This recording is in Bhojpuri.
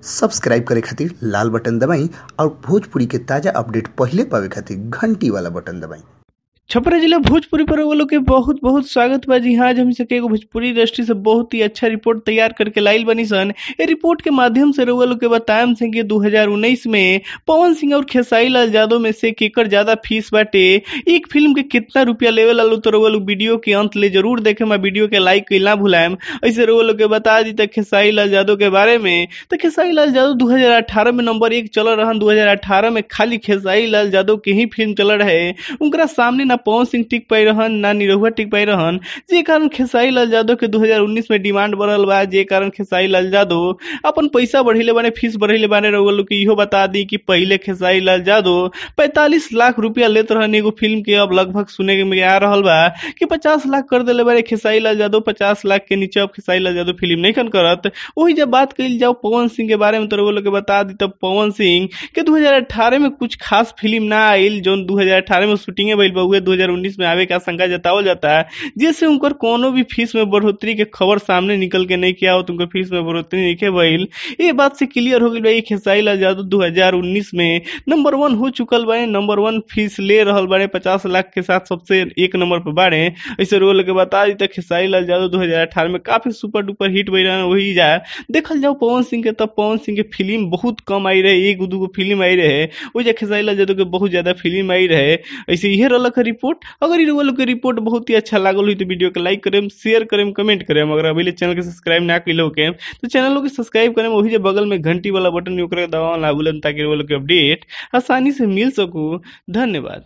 सब्सक्राइब करे खातिर लाल बटन दबाई और भोजपुरी के ताजा अपडेट पहिले पावे खातिर घंटी वाला बटन दबाई। छपरा जिला भोजपुरी पर वालों के बहुत बहुत स्वागत बा। जी हाँ, आज हम सके एगो भोजपुरी इंडस्ट्री से बहुत ही अच्छा रिपोर्ट तैयार करके लाइल बनी सन। ये रिपोर्ट के माध्यम से रउआ लोग के बताएम से कि 2019 में पवन सिंह और खेसारी लाल यादव में से केकर ज्यादा फीस बाटे, एक फिल्म के कितना रुपया लेवे ला तो रउआ लोग वीडियो के अंत ले जरूर देखे, वीडियो के लाइक ना भुलाएम। ऐसे रउआ लोग के बता दी तक खेसारी लाल यादव के बारे में, तो खेसारी लाल यादव 2018 में नंबर 1 चल रहा। 2018 में खाली खेसारी लाल यादव के ही फिल्म चल रहे, उनका सामने ना पवन सिंह टिक पाई रहन ना निरहुआ टिक पाई रहन, जे कारण खेसारी लाल यादव के 2019 में डिमांड बढ़ल बा, जे कारण खेसारी लाल यादव अपन पैसा बढ़ेले बाने, फीस बढ़ेले बाने। रउआ लोग के इहो बता दी कि पहले खेसारी लाल यादव 45 लाख रुपया लेत रहन एगो फिल्म के, अब लगभग सुने में आ रहल बा कि 50 लाख कर देले बाने खेसारी लाल यादव। 50 लाख के नीचे अब खेसारी लाल यादव फिल्म नहीं खन करत। वही जब बात कइल जाओ पवन सिंह के बारे में तो रउआ लोग के बता दी तब पवन सिंह के 2018 में कुछ खास फिल्म ना आइल, जोन 2018 में शूटिंग भइल बा 2019 में आवे का आशंका जतावल जाता है, जिससे उनकर कोनो भी फीस में बढ़ोतरी के खबर सामने निकल के नहीं किया हो, तो उनकर फीस में बढ़ोतरी नहीं भइल। ये बात से क्लियर हो गई खेसारी लाल यादव 2019 में नंबर 1 हो चुकल बाने, नंबर 1 फीस ले रहल बाने, 50 लाख के साथ सबसे एक नंबर पर बाने। ऐसे रोल के बता दी खेसारी लाल यादव 2018 में काफी सुपर डुपर हिट भइल रहन। वही जाए देखल जाओ पवन सिंह के, तब पवन सिंह के फिल्म बहुत कम आई रहे, एक दू गो फिल्म आई रहे, वही खेसारी लाल यादव के बहुत ज्यादा फिल्म आई रहे। ऐसे इहे रहलक रिपोर्ट। अगर ई रउआ लोग के रिपोर्ट बहुत ही अच्छा लागल हुई तो वीडियो के लाइक करेम, शेयर करेम, कमेंट करेम। अगर अभी ले चैनल के सब्सक्राइब ना कइलो के तो चैनल के सब्सक्राइब करेम, वही जे बगल में घंटी वाला बटन ओकरा दबावल ना भूलम ताकि रउआ लोग के अपडेट आसानी से मिल सकू। धन्यवाद।